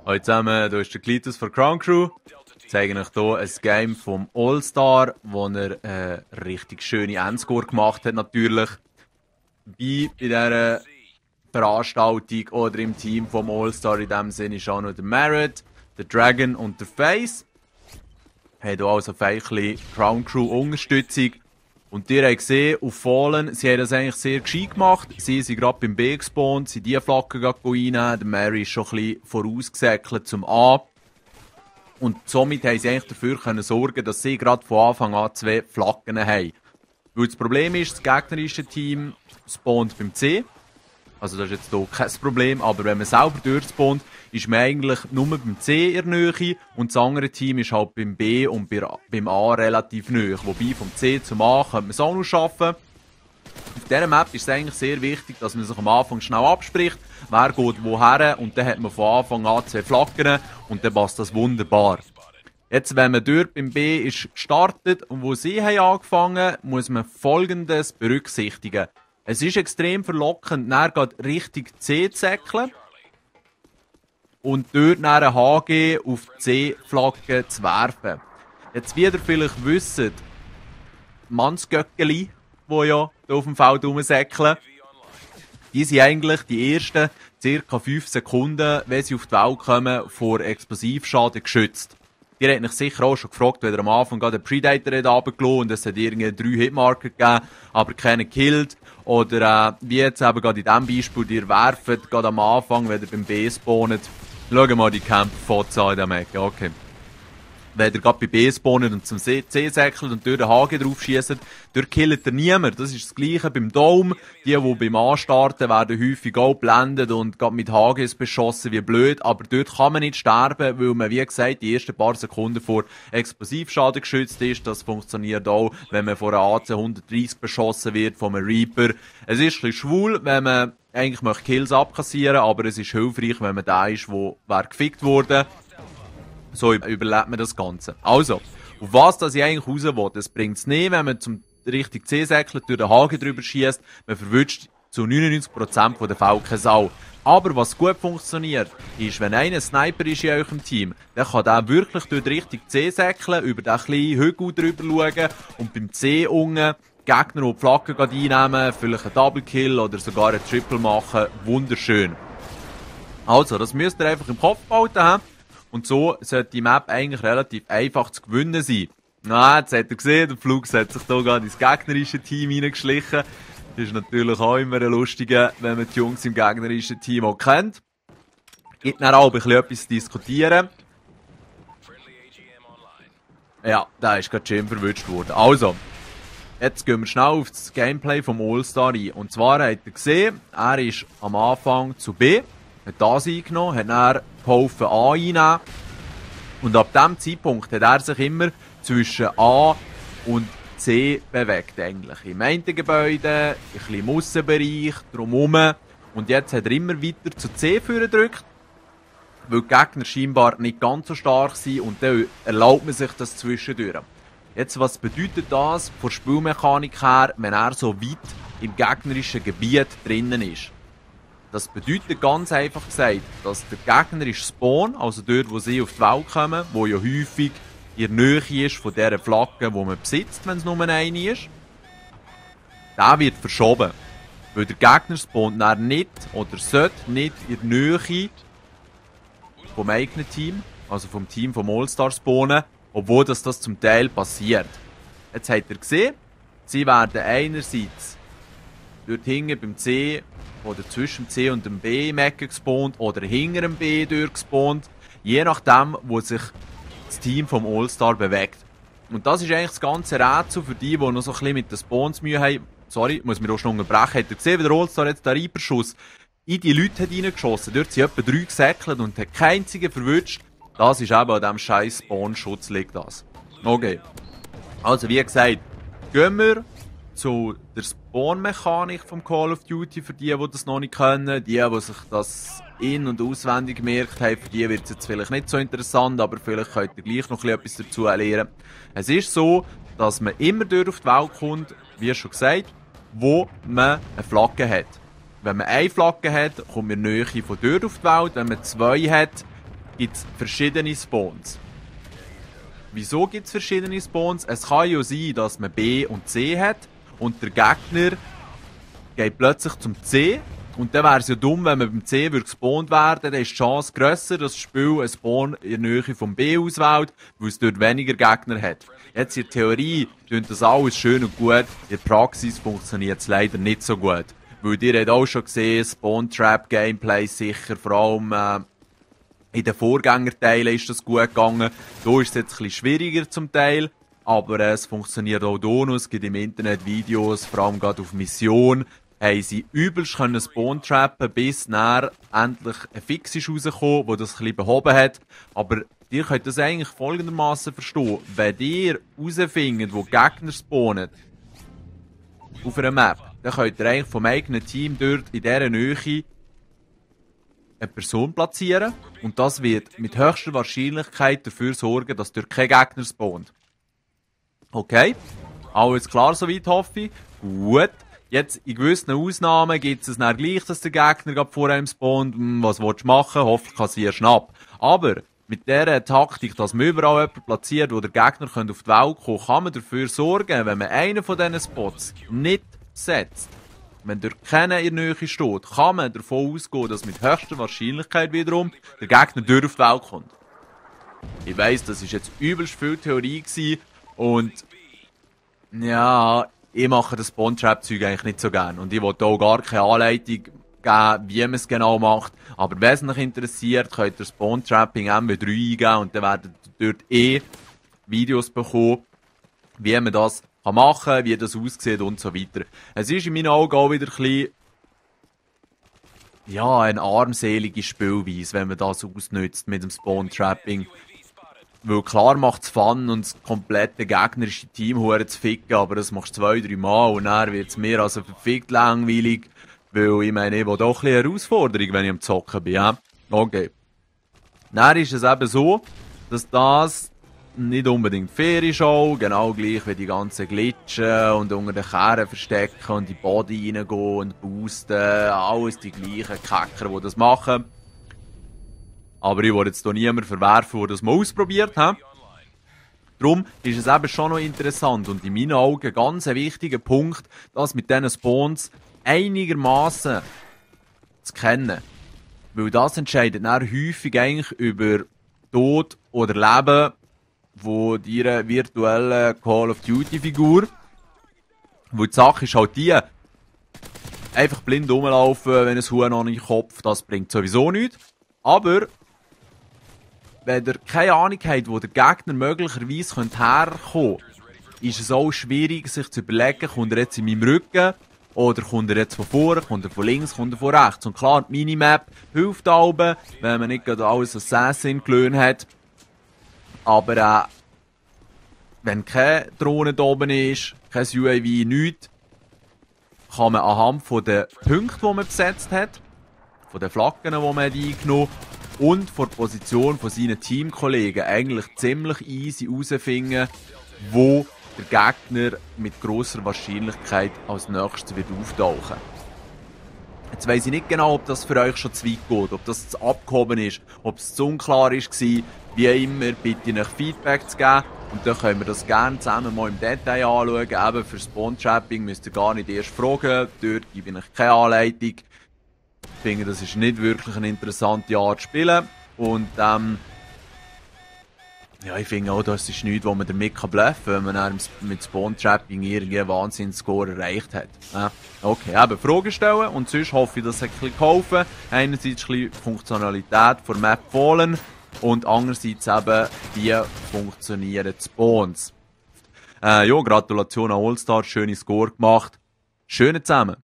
Hallo zusammen, hier ist der Klitus von Crown Crew. Ich zeige euch hier ein Game vom All-Star, wo er eine richtig schöne Endscore gemacht hat natürlich. Bei dieser Veranstaltung oder im Team vom All-Star in dem Sinne ist auch noch der Merit, der Dragon und der Face. Wir haben hier also feindliche Crown Crew Unterstützung. Und ihr habt gesehen, auf Fallen, sie haben das eigentlich sehr gescheit gemacht. Sie sind gerade beim B gespawnt, sind die Flaggen reinnehmen. Der Mary ist schon ein bisschen vorausgesäckelt zum A. Und somit haben sie eigentlich dafür können sorgen, dass sie gerade von Anfang an 2 Flaggen haben. Weil das Problem ist, das gegnerische Team spawnt beim C. Also das ist jetzt hier kein Problem, aber wenn man selber durchspawnt, ist man eigentlich nur beim C in der Nähe und das andere Team ist halt beim B und beim A relativ nahe. Wobei vom C zum A könnte man es auch noch schaffen. Auf dieser Map ist es eigentlich sehr wichtig, dass man sich am Anfang schnell abspricht, wer geht woher und dann hat man von Anfang an 2 Flaggen und dann passt das wunderbar. Jetzt, wenn man dort beim B ist gestartet und wo sie haben angefangen, muss man Folgendes berücksichtigen. Es ist extrem verlockend, dann geht Richtung C zu säckeln und dort nach eine HG auf die C-Flagge zu werfen. Jetzt, wie ihr vielleicht wisst, Mannsgöckeli, die ja hier auf dem Feld rumsäckeln, die sind eigentlich die ersten ca. 5 Sekunden, wenn sie auf die Welt kommen, vor Explosivschaden geschützt. Ihr habt mich sicher auch schon gefragt, wenn ihr am Anfang gerade einen Predator runtergelassen und es hat irgendwie 3 Hitmarker gegeben, aber keinen gekillt. Oder wie jetzt eben gerade in diesem Beispiel, ihr werft gerade am Anfang, wenn ihr beim B spawnt. Schauen mal die Camp-Fotos an in diesem Ecke, okay. Wenn ihr gerade bei B spawnt und zum C säckelt und durch den Haken drauf schießt, dort killt ihr niemand. Das ist das Gleiche beim Dome. Die beim Anstarten werden häufig auch blendet und gerade mit HGs beschossen wie blöd. Aber dort kann man nicht sterben, weil man, wie gesagt, die ersten paar Sekunden vor Explosivschaden geschützt ist. Das funktioniert auch, wenn man vor einer AC 130 beschossen wird von einem Reaper. Es ist ein bisschen schwul, wenn man eigentlich möchte Kills abkassieren, aber es ist hilfreich, wenn man da ist, wo gefickt wurde. So überlebt man das Ganze. Also, auf was das ich eigentlich raus will, das bringt es nicht, wenn man zum richtig C säckelt, durch den Haken drüber schießt, man verwünscht zu 99% der Fälle keine Sau. Aber was gut funktioniert, ist, wenn einer Sniper ist in eurem Team, dann kann der wirklich durch den richtig C säckeln, über den kleinen Hügel drüber schauen und beim C unten Gegner, die die Flagge einnehmen, vielleicht einen Double Kill oder sogar einen Triple machen. Wunderschön. Also, das müsst ihr einfach im Kopf behalten haben. Und so sollte die Map eigentlich relativ einfach zu gewinnen sein. Na, jetzt habt ihr gesehen, der Flug hat sich hier gerade ins gegnerische Team hineingeschlichen. Das ist natürlich auch immer ein lustiger, wenn man die Jungs im gegnerischen Team auch kennt. Gibt dann auch ein bisschen etwas zu diskutieren. Ja, da ist gerade schön verwünscht worden. Also, jetzt gehen wir schnell auf das Gameplay vom All-Star ein. Und zwar habt ihr gesehen, er ist am Anfang zu B, hat das eingenommen, hat dann geholfen A einnehmen. Und ab diesem Zeitpunkt hat er sich immer zwischen A und C bewegt eigentlich. Im einen Gebäude, ein bisschen im Aussenbereich, drumherum. Und jetzt hat er immer weiter zu C gedrückt, weil die Gegner scheinbar nicht ganz so stark sind und dann erlaubt man sich das zwischendurch. Jetzt, was bedeutet das von der Spielmechanik her, wenn er so weit im gegnerischen Gebiet drinnen ist? Das bedeutet ganz einfach gesagt, dass der gegnerische Spawn, also dort, wo sie auf die Welt kommen, wo ja häufig in der Nähe ist von dieser Flagge, die man besitzt, wenn es nur eine ist, der wird verschoben. Weil der Gegner spawnt dann nicht oder sollte nicht in der Nähe vom eigenen Team, also vom Team vom All-Star spawnen, obwohl das zum Teil passiert. Jetzt habt ihr gesehen, sie werden einerseits dort hinten beim C oder zwischen dem C und dem B im Ecken gespawnt oder hinter dem B durchgespawnt, je nachdem, wo sich das Team vom All-Star bewegt. Und das ist eigentlich das ganze Rätsel für die noch so ein bisschen mit den Spawns Mühe haben. Sorry, muss mir auch schon unterbrechen. Habt ihr gesehen, wie der All-Star jetzt den Reaper-Schuss in die Leute hat reingeschossen? Dort sind etwa 3 gesäckelt und hat keinen einzigen verwünscht. Das ist eben an diesem scheiß Spawn-Schutz liegt das. Okay. Also wie gesagt, gehen wir zu der Spawn-Mechanik vom Call of Duty, für die das noch nicht können, die sich das in- und auswendig gemerkt haben, für die wird es jetzt vielleicht nicht so interessant, aber vielleicht könnt ihr gleich noch etwas dazu lernen. Es ist so, dass man immer durch auf die Welt kommt, wie schon gesagt, wo man eine Flagge hat. Wenn man eine Flagge hat, kommt man näher von dort auf die Welt. Wenn man 2 hat, gibt es verschiedene Spawns. Wieso gibt es verschiedene Spawns? Es kann ja sein, dass man B und C hat und der Gegner geht plötzlich zum C. Und dann wäre es ja dumm, wenn man beim C gespawnt werden, dann ist die Chance grösser, dass das Spiel einen Spawn in der Nähe vom B auswählt, weil es dort weniger Gegner hat. Jetzt in der Theorie klingt das alles schön und gut, in der Praxis funktioniert es leider nicht so gut. Weil ihr habt auch schon gesehen, Spawn-Trap-Gameplay sicher, vor allem in den Vorgängerteilen ist das gut gegangen. Da ist es jetzt ein bisschen schwieriger zum Teil, aber es funktioniert auch hier noch. Es gibt im Internet Videos, vor allem gerade auf Mission, haben sie übelst können Spawn trappen, bis nachher endlich ein Fix ist rausgekommen, der das ein bisschen behoben hat. Aber ihr könnt das eigentlich folgendermaßen verstehen. Wenn ihr herausfindet, wo Gegner spawnen auf einer Map, dann könnt ihr eigentlich vom eigenen Team dort in dieser Nähe eine Person platzieren. Und das wird mit höchster Wahrscheinlichkeit dafür sorgen, dass dort kein Gegner spawnt. Okay? Alles klar soweit, hoffe ich. Gut. Jetzt, in gewissen Ausnahmen gibt es dann gleich, dass der Gegner vor einem spawnt. Was willst du machen? Hoffentlich kassierst du ab. Aber mit dieser Taktik, dass man überall jemanden platziert, wo der Gegner auf die Welt kommen kann, kann man dafür sorgen, wenn man einen von diesen Spots nicht setzt, wenn dort keiner in der Nähe steht, kann man davon ausgehen, dass mit höchster Wahrscheinlichkeit wiederum der Gegner durch auf die Welt kommt. Ich weiss, das war jetzt übelst viel Theorie gewesen und ja, ich mache das Spawn-Trap-Zeug eigentlich nicht so gern. Und ich will auch gar keine Anleitung geben, wie man es genau macht. Aber wenn es euch interessiert, könnt ihr Spawn-Trapping MW3 eingeben und dann werdet ihr dort Videos bekommen, wie man das machen kann, wie das aussieht und so weiter. Es ist in meinen Augen auch wieder ein bisschen, ja, eine armselige Spielweise, wenn man das ausnutzt mit dem Spawn-Trapping. Weil klar macht es Fun und das komplette gegnerische Team zu ficken, aber das machst du 2-3 Mal und dann wird es mir also verfickt langweilig, weil ich meine, ich will doch ein bisschen Herausforderung, wenn ich am Zocken bin. Ja? Okay. Dann ist es eben so, dass das nicht unbedingt fair ist auch, genau gleich wie die ganzen Glitchen und unter den Kehren verstecken und in die Body reingehen und boosten, alles die gleichen Kacker, die das machen. Aber ich will jetzt hier niemanden verwerfen, der das mal ausprobiert hat. Darum ist es eben schon noch interessant und in meinen Augen ganz ein wichtiger Punkt, das mit diesen Spawns einigermaßen zu kennen. Weil das entscheidet dann häufig eigentlich über Tod oder Leben von deiner virtuellen Call of Duty Figur. Weil die Sache ist halt die, einfach blind rumlaufen, wenn ein Huhn an den Kopf, das bringt sowieso nichts. Aber wenn ihr keine Ahnung habt, wo der Gegner möglicherweise herkommen könnte, ist es auch schwierig, sich zu überlegen, kommt er jetzt in meinem Rücken oder kommt er jetzt von vorne, kommt er von links, kommt er von rechts. Und klar, die Minimap hilft auch, wenn man nicht gerade alles Assassin gelernt hat. Aber wenn keine Drohne da oben ist, kein UAV, nichts, kann man anhand von den Punkten, die man besetzt hat, von den Flaggen, die man eingenommen hat, und von der Position von seinen Teamkollegen eigentlich ziemlich easy herausfinden, wo der Gegner mit grosser Wahrscheinlichkeit als nächstes wird auftauchen. Jetzt weiss ich nicht genau, ob das für euch schon zu weit geht, ob das zu abgehoben ist, ob es zu unklar war. Wie immer bitte ich euch Feedback zu geben und dann können wir das gerne zusammen mal im Detail anschauen. Eben für Spawn-Trapping müsst ihr gar nicht erst fragen, dort gebe ich euch keine Anleitung. Ich finde, das ist nicht wirklich eine interessante Art zu spielen. Und ja, ich finde auch, das ist nichts, wo man damit bluffen kann, wenn man dann mit Spawn-Trapping irgendwie einen Wahnsinns-Score erreicht hat. Okay, eben Fragen stellen und sonst hoffe ich, das hat ein bisschen geholfen. Einerseits ein bisschen Funktionalität von Map Fallen und andererseits eben, wie funktionieren die Spawns. Ja, Gratulation an Allstar, schöne Score gemacht. Schöne zusammen.